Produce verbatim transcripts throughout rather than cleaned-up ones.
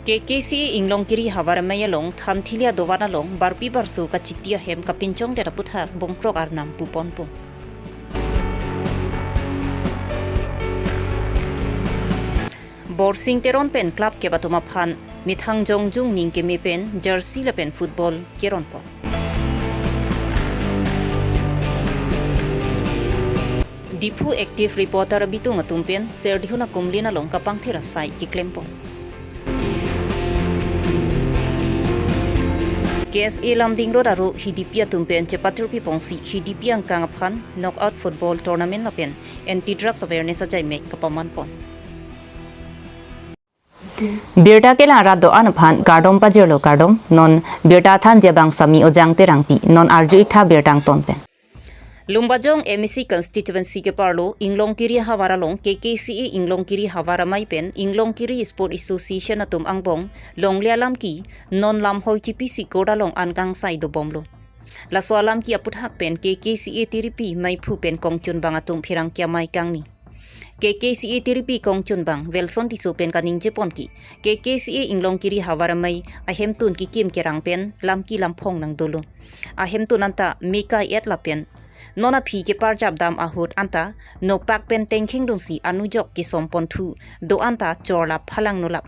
K K C A Inglongkiri Havar Amei along Thanthili adovan along barpi barso kachiti ahem kapinchongdet aputhak Bongkrok Arnam puponpo. Borsing Teron pen club kep atum aphan methang jongjung ning keme pen jersey lapen football keronpon. Diphu active reporter abitung atum pen Serdihun akumlin along kapangthir asai keklempon. K S A Lumding Road aro Hidipi atum pen chepatirpi pongsi Hidipi angkang aphan knockout football tournament lapen anti drugs awareness ajaimek kapamanpon. Birta kelang arat do-an aphan kardom pajirlo, kardom. Non birta thanji abang Sami Ojang Terangpi. Non arju-ik tha birta angton pen. Lumbajong M A C constituency keparlo Inglongkiri Havar along K K C A Inglongkiri Havar Amei pen Inglongkiri Sport Association atum angbong longle alamki non lamhoi chipisi court along an kangsai dobomlo. Laso alamki aputhak pen K K C A tiripi meiphu pen kongchunbang atum pherangke amei kangni. K K C A tiripi kongchunbang Wilson Tisso pen kaningjepon ke, K K C A Inglongkiri Havar Amei ahemtun kekim kerang pen lamki lamphong nangdolo. Ahemtun anta mekai-et lapen non aphi keparjap dam ahut anta nopak pen tengkheng dunsi anujok kesomponthu do-an ta chorlap phalang nulap.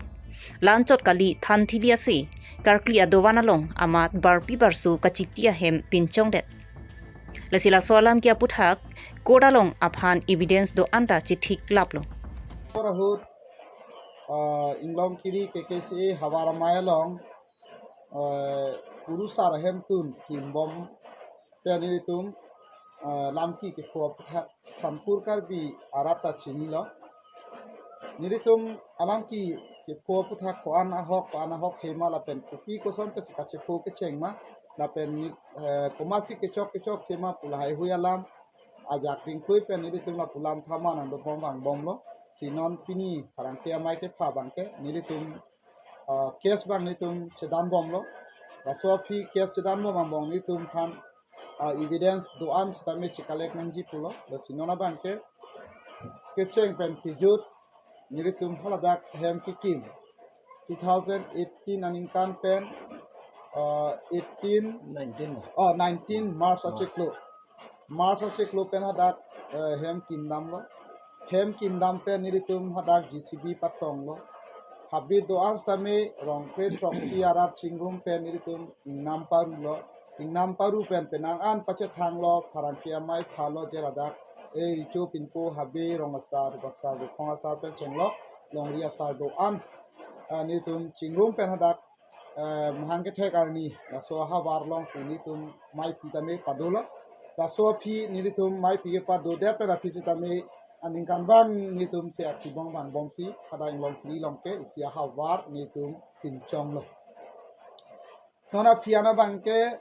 Lanchot kali Thanthili ase karkli adovan along amat barpi barso kachiti ahem pinchongdet. Lasi laso alamki aputhak court along aphan evidence do-an ta chethik laplo. Por ahut, uh, Inglongkiri K K C A Havar Amei along, uh, kurusar ahemtun kimbom pen nelitum, uh, lamki kepho aputhak Sampur Karbi arat ta chinilo. Nelitum alamki kepho aputhak ko-an ahok, ko-an ahok hema lapen kopi koson pensi kachepho kecheng ma lapen ni, eh, komatsi kechok kechok hema pu lahai hui alam ajak dingkhui pen nelitum lapu lam thama nangdobom vangbomlo. Si non pini pherangke amei kepha abangke nelitum, ah, case abang nelitum chedanbomlo. Laso aphi case chedanbom angbong nelitum aphan, ah, evidence do-an sitame checollect nangji pulo. Lasi non abangke kecheng pen kejut nelitum haladak hem kekim two thousand eighteen aningkan pen, uh, eighteen, nineteen. Oh, nineteen March achiklo. March achiklo pen hadak, uh, hem kimdamlo. Hem kimdam pen nelitum hadak J C B patonglo. Habit do-an sitame rongkre throksi arat chingrum pen nelitum ingnam parulo. Ingnam paru pen penang an pachethanglo, pherangke amei phalo je ladak, eh, richo pinpo habe rong asar, rup asar, ruphong asar pen chenglok longri asar do-an, ah, nelitum chingrum pen hadak, eh, mahang kethek arni laso ahavar along pu nelitum meipi tame padolo. Laso aphi nelitum meipi kepadodet pen aphi sitame aningkanvang nelitum se akibong vangbomsi hadak Inglongkiri along ke isi ahavar nelitum pinchonglo. Non aphi an abangke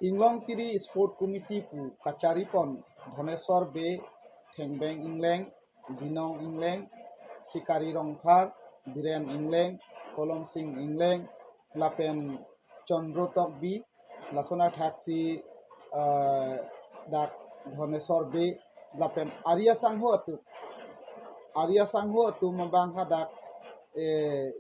Inglongkiri Sport Committee pu kacharipon Dhoneswar Bey, Thengbeng Ingleng, Binong Ingleng, Sikari Rongphar, Biren Ingleng, Kolom Sing Ingleng, lapen Chandro Tokbi, lason athaksi, eh, dak Dhoneswar Bey, lapen ari asangho atum. Ari asangho atum abang hadak, eh,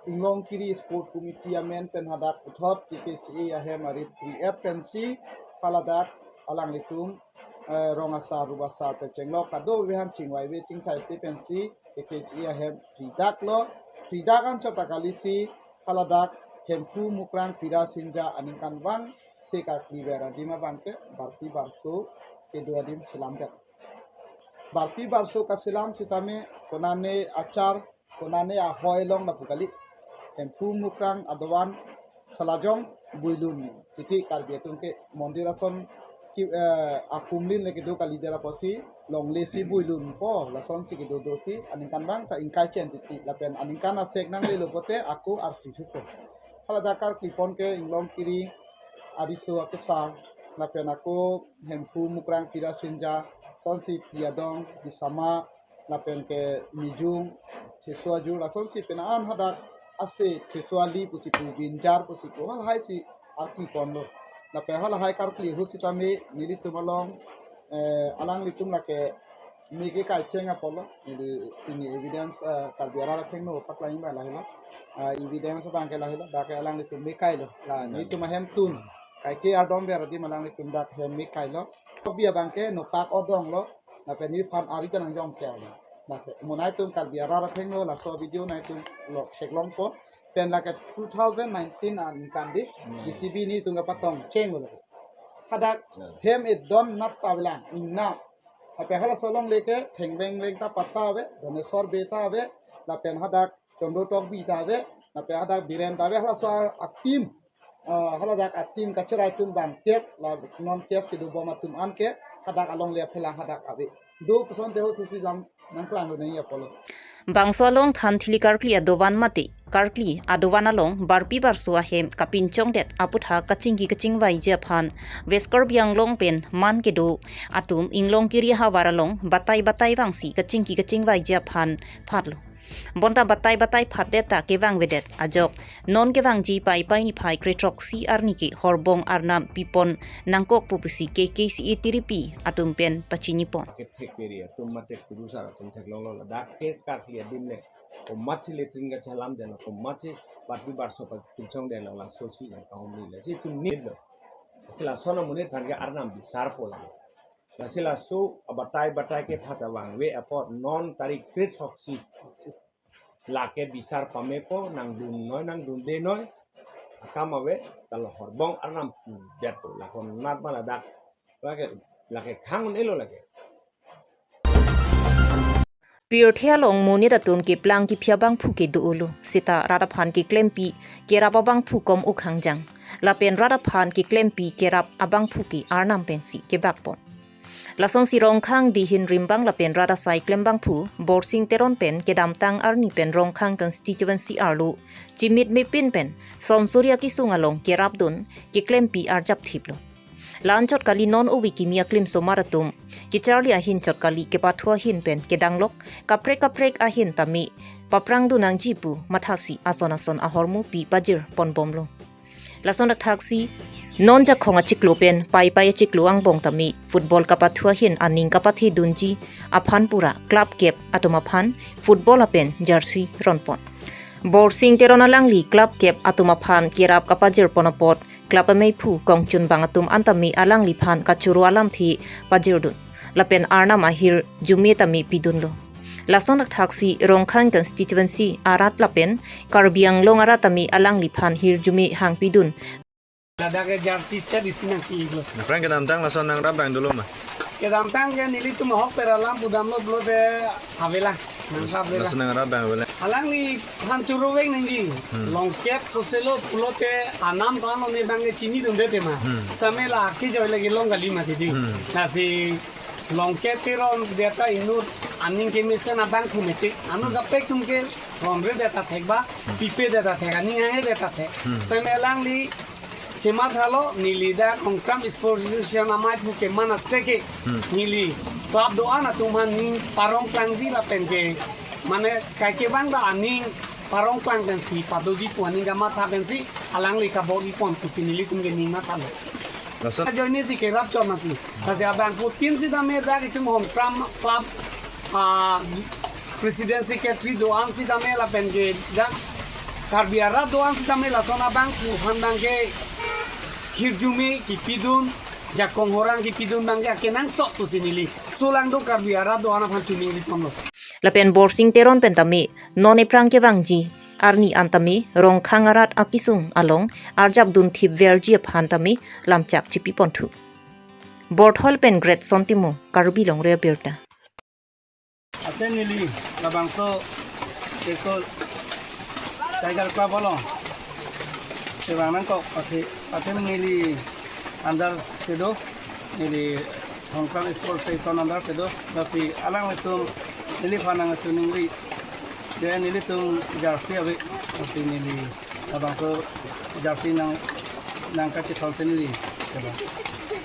Inglongkiri Sport Committee amen pen hadak puthot K K C A ahem arit pri-et pensi haladak alanglitum, eh, rong asar rup asar pen chenglok kado behan chingvai ve chingsai si pensi K K C A ahem pridaklo. Pridak anchot ta kalisi haladak Hemphu Mukrang Pira Sinja aningkanvang se karkli ver adim abangke barpi barso kedo adim chelamdet. Barpi barso kachelam sitame konane achar, konane ahoi along lapu kali. Hemphu Mukrang adovan salajong builun titi Karbi atum ke mondir ason ke, eh, akumlin le kedo kalidet apotsi longle si builunpo, lasonsi kedo dosi aningkanvang ta ingkai chen titi lapen aningkan asek nanglelo pote ako arsi thupo. Haladak karklipon ke Inglongkiri ariso akesar lapen ako Hemphu Mukrang Pira Sinja, lasonsi Pi Adong, Bisama, lapen ke Mijung, Theso Ajur, lasonsi penang an hadak ase Theso Ali pusi pu, Binjar pusi pu, halahai si arkliponlo. Lapen halahai karkli ahut sitame nelitum along, eh, alanglitum lake Meke kaicheng apotlo, neli pini evidence, ah, Karbi arat athengno paklangji abang lahelo. Ah, evidence abangke lahelo, dak ke alanglitum me kailo. La, hmm, netum ahemtun kaike ardom ver adim alanglitum dak hem me kailo. Hobi abangke nopak odonglo, lapen neliphan ari ta nangjong kerlo. Dak ke mo nangtum Karbi arat athengno laso video nangtum lo theklongpo. Pen lake two thousand nineteen aningkan di, hmm, J C B netum kapatong chenglo. Hadak, hmm, hem edon nat avelang, ingnam. Lapen halaso alongle ke Thengbeng Leng ta patta ave, Donesor Bey ta ave, lapen hadak Chondro Tokbi ta ave, lapen hadak Biren ta ave, halaso a-team, ah, haladak a-team kacherai atum bangkep, la non case kedobom atum anke, hadak alongle aphelang hadak ave. Do puson teho susi jam nangklanglo nangji apotlo. Bangso along Thanthili karkli adovan mate karkli adovan along barpi barso ahem kapinchongdet aphuthak kachingki kachingvaiji aphan West Karbi Anglong pen man kedo atum inglong kiri ahavar along batai batai vangsi kachingki kachingvaiji aphan phatlo. Bonta batai batai phatdet ta kevang avedet ajok non kevangji Paipai niphai kre throksi arni ke horbong arnam pipon nangkok pu pusi K K C A tiripi atum pen pachinipon. Kethek peri atum mate kurusar atum theklonglo, ladak ke karkli adim le komatsi latrine kachelamdetlo, komatsi barpi barso pinchongdetlo, laso si nangkahumri le si itum nilo. Si lason amonit aphan ke arnam bisarpo lake. Lasi laso abatai batai kephat ta vangve apot non tarik kre throksi lake bisar pamepo, nangdunnoi nangdundenoi akam ave, ta lo horbong arnam pudetpo, lake nat ma ladak lake, lake khang un-elo lake. Pirthe along monit atum keplang kephi abangphu kedo-olo, seta rat aphan keklempi kerap abangphu kom-o khangjang. Lapen rat aphan keklempi kerap abangphu ke arnam pensi kebakpon. Lasonsi Rongkhang dihin rimbang lapen rat asai klembangphu Borsing Teron pen kedamtang arni pen Rongkhang constituency arlo chimit mepin pen Sonsuri akisung along kerapdun keklempi arjapthiplo. La-anchot kali non ove kimi aklim somar atum kecharli ahin chot kali kepathu ahin pen kedanglok kaprek kaprek ahin tame paprangdun nangji pu mathasi ason ason ahormu pi pajirponbomlo. Lason thakthaksi non Jakhong achiklo pen Paipai achiklo angbong tame football kapathu ahin aning kapathedunji aphan pura club kep atum aphan football lapen jersey ronpon. Borsing Teron alangli club kep atum aphan kerap kapajirpon apot club ameiphu kongchunbang atum an tame alangliphan kachoro alamthe pajirdun lapen arnam ahirjume tame pidunlo. Lason thakthaksi Rongkhang constituency arat lapen Karbi Anglong arat tame alangliphan hirjume hangpidun. Ladak ke jersey set isi nangpi-iklo. Aphrang kedamtang lason nangrap abang dolo ma? Kedamtang ke nelitum ahok pen alam pudamlo pulote avelang. Nangrap avelang. Lason nangrap abang avelang. Alangliphan choro vek nangji. Hmm. Longkep soselo pulote anam tanglo ne abangke chinidunde tema. Hmm. Same la akejoi lagi long kali mati ji. Hmm. Lasi Longkep kerondet ta inut aning kemesen abangphu mete. Anut, hmm, kaprek atum ke ronredet ta thek ba, hmm, pipedet ta thek, aning hanghedet ta thek. Hmm. Same alangli chemathalo, neli dak Khongkram Sports Association ameiphu keman aseke, hmm, neli club do-an atum aphan ning parong klangji lapen ke, mane kaike abang ta aning parong klang pensi padoji pu aning kamatha pensi alangli kabor-ipon pusi nelitum ke ning mathalo. Lason ajoine si kerap chot masi. Lasi abangphutin sitame dak itum Khongkram club, ah, president secretary do-an sitame lapen ke dak Karbi arat do-an sitame lason abangphu aphan abangke hirjume kepidun, jakong horang kepidun abangke akenangsot pusi neli. Solang do Karbi arat do-an aphan choningriponlo. Lapen Borsing Teron pen tame non ephrang kevangji arni an tame Rongkhang arat akisung along arjapdun thipverji aphan tame lamchak chipiponthu. Borthol pen Great Sontimo, Karbi Longri Abirta. Ate neli labangso teso Tiger Club along kevang nangkok ate, ate neli under si do, neli Khongkram Sports Association under si do, lasi alanglitum neliphan nangchiningri, de nelitum jersey ave, lasi neli labangso jersey nang, nangkachethon si neli.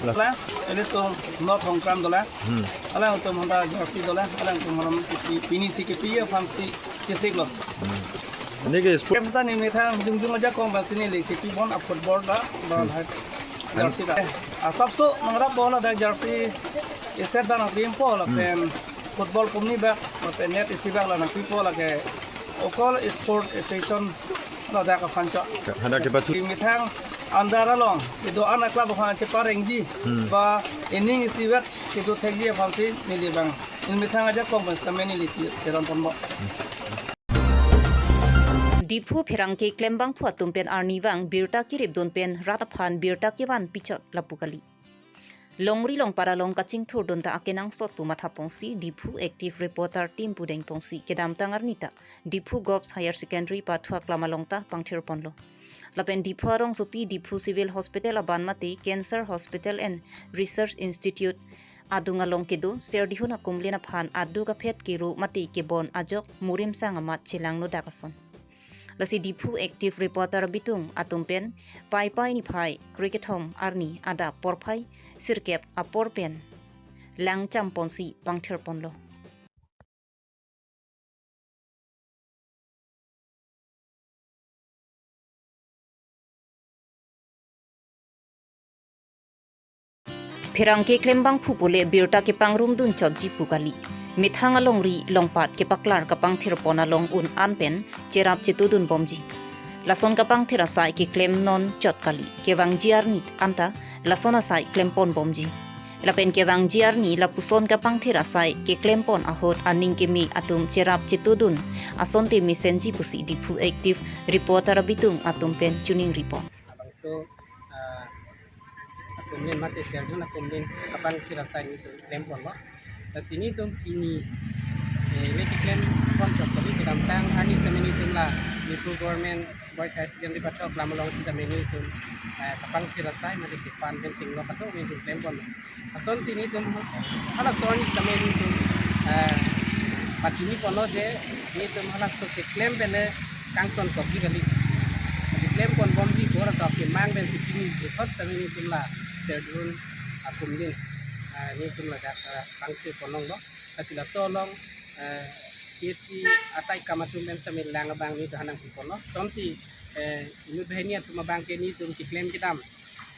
Lah. La, nelitum North Khongkram dolang. Hmm. Alangtum honda jersey dolang, alangtum honda pi-, pini si kepi aphan si kesiklo. Hmm. Ini ke sport. Kem ta ni methang jung jung ajakong ba sini le chepipon a football ta, ba, hmm, hai, hmm, jersey ta. Asapso nangrapbom ladak jersey, iset dan pimpo la, hmm, pen Football pumni bak, lapen net isi bak la nangpipo lake Ukhrul Sport Association ladak aphan chot. Hadak kepathu. Methang andar along, kedo-an aklap aphan cheparengji, Hmm. ba inning isi bak kedo thekji aphansi neli bang. Methang ajakong pen sitame neli che-, cheron ponbom. Diphu pherangke klembangphu atum pen arnivang birta keripdun pen rat aphan birta kevan pichot lapu kali. Longri longpat along kachingthurdun ta akenangsot pu mathaponsi Diphu Active Reporter Team pudengponsi kedamtang arni ta Diphu Govt Higher Secondary pathu aklam along ta pangthirponlo. Lapen Diphu arongsopi Diphu Civil Hospital aban mate Cancer Hospital and Research Institute adung along kedo Serdihun akumlin aphan aduk aphet kero mate kebon ajok murimsang amat chelangnodak ason. Lasi Diphu Active Reporter bitung atum pen Paipai niphai krekethom arni adap porphai sirkep apor pen langchamponsi pangthirponlo. Pherangke klembangphu pule birta kepangrumdun chotji pu kali. Methang alongri longpat kepaklar kapangthirpon along un-an pen cherap chetudunbomji. Lason kapangthir asai keklem non chot kali. Kevangji arni anta lason asai klemponbomji. Lapen kevangji arni lapuson kapangthir asai keklempon ahut aning keme atum cherap chetudun asonte mesenji pusi Diphu Active Reporter abitung atum pen chuning report. Labangso, ah, akumlin mate Serdihun akumlin kapangthir asai nelitum klemponlo. Lasi nelitum pini, eh, le keklempon chot kali kedamtang arni sitame nelitum la Diphu Government Boys Higher Secondary pathu aklam along sitame nelitum, eh, kapangthir asai mate kevan pen chinglok atum nelitum klemponlo. Lasonsi nelitum halason sitame nelitum, eh, pachiniponlo je nelitum halaso keklem pen le kangtonkokji kali. Keklemponbomji bor aso kemang pensi pini first sitame nelitum la Serdihun akumlin, eh, nelitum ladak, eh, pangthirponlonglo. Lasi laso along, eh, P H C asai akam atum pen sitame lang abang nelitum hanang piponlo. Lasonsi, eh, inut banghini atum abang ke nelitum keklem kedam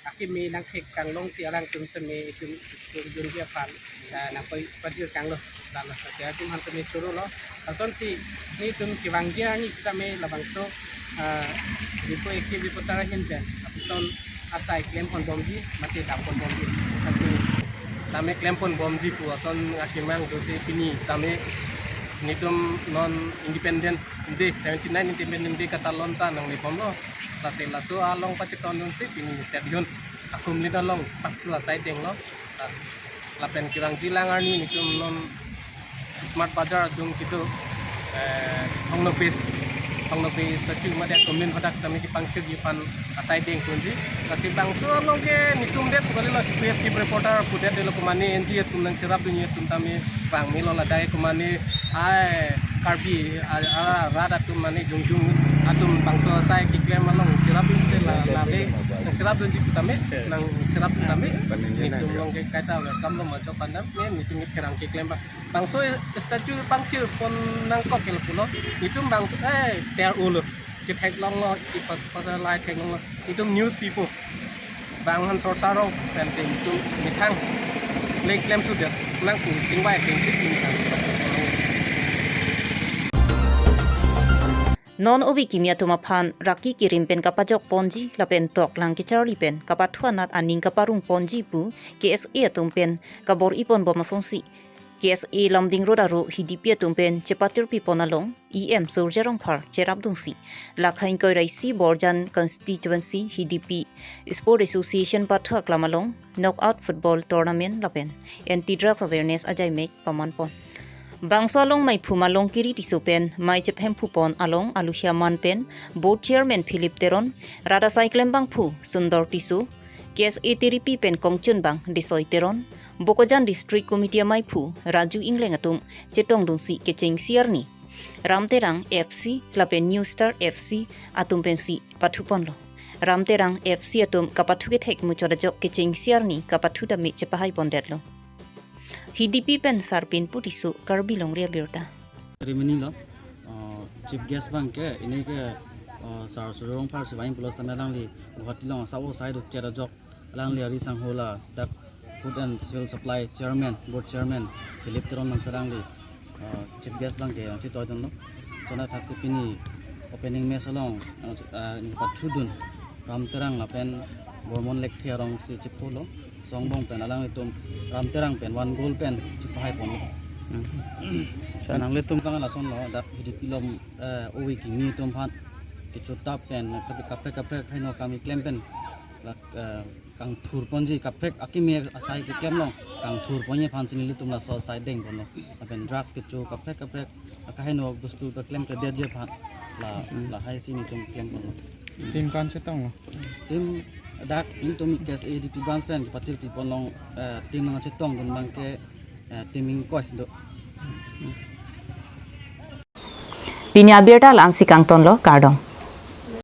akeme nangthek kanglongsi alangtum sitame itum itum dunji aphan, eh, nangpajir kanglo. Lalo saja atum aphan sitame chorolo. Lasonsi nelitum kevangji arni sitame labangso, eh, Diphu Active Reporter ahin pen lapuson asai klemponbomji mate damponbomji. Lasi tame klemponbomji pu ason akemang dosi pini tame nelitum non Independent Day, seventy-nine Independent Day katalon ta nanglebomlo. Lasi laso along pachetondunsi pini Serdihun akumlin along pathu asai denglo. Lapen kevangji lang arni nelitum non Smart Bazar adung kedo, eh, Hongnokbe, Hongnokbe statue mate akumlin hadak sitame kepangthirji aphan asai dengponji. Lasi bangso along ke nelitum det pu kalilo, Diphu Active Reporter pu detlo, komane N G O atum nangcherapdunji atum tame vangmelo, ladak komane ai Karbi a, a, rat atum mane jongjung atum bangso asai keklem along cherapdunde la, lale nangcherapdunji pu tame, nangcherapdun tame nelitum along ke kaita welcome lo, majok pandam ne nelitum pherangke klembang. Bangso statue pangthirpon nangkok ke lapulo. Nelitum bangso, eh, ter ulo. Chetheklonglo, ipas pas lai theklonglo. Nelitum news people. Bang han sorsaro pen nelitum methang le klemthudet nang pu chingvai atengsi nelitum. Non obi kimi atum aphan raki kirim pen kapajokponji lapen toklang kecharli pen kapathu anat aning kaparungponji pu K S A atum pen kabor-iponbom asonsi K S A Lumding Road aro H D P atum pen chepatirpipon along E M Surjya Rongphar cherapdunsi lakha ingkoi ra isi Borjan Constituency H D P Sport Association pathu aklam along knockout football tournament lapen anti-drugs awareness ajaimek pamanpon. Bangso along maiphu Malongkiri Tisso pen mai chephemphupon along aluhia man pen Board Chairman Philip Teron, rat asai klembangphu Sundor Tisso, K S A tiripi pen kongchunbang Desoi Teron, Bokajan District Committee amaiphu Raju Engleng atum chetongdunsi kechengsi arni Ram Terang F C lapen New Star F C atum pensi pathuponlo. Ram Terang F C atum kapathu kethek muchot ajok kechengsi arni kapathu tame chepahaipondetlo. H D P pen Sarpin Pu Tisso, Karbi Longri Abirta. Ceremony lo, uh, chief guest abang ke, ini ke, uh, Sir Surjya Rongphar si vang pulos tame alangli Guwahati along asap asai dukchet ajok alangli ari sangho ladak Food and Civil Supply Chairman, Board Chairman Philip Teron Nangcharang li, uh, Chief Guest abang ke nangchetoi dunlo. Chona thaksi pini opening match along, uh, uh, nangpathudun Ram Terang lapen Bormon Lekthe arongsi chepolo. Songbong pen alanglitum Ram Terang pen one goal pen chepahai ponlo. Hmm. Sa nanglitum abang lasonlo, dak hidi pilom, eh, ove kimi atum aphan kechotap pen kaprek kaprek kaprek heno kami klem pen la, eh, kangthur ponji kaprek akimi asai keklem along kangthur ponji aphan si nelitum laso asai deng ponlo. Lapen drugs kecho kaprek kaprek akaheno bostu keklem kledetji aphan la, hmm, lahai si nelitum klem ponlo. Team ko-an chetonglo? Team dak nelitum K S A D P branch pen kepatir pi ponlong, eh, team nangchetongdun abang ke, eh, team ingkoi do. Pini abirta la-ansi kangtonlo, kardom.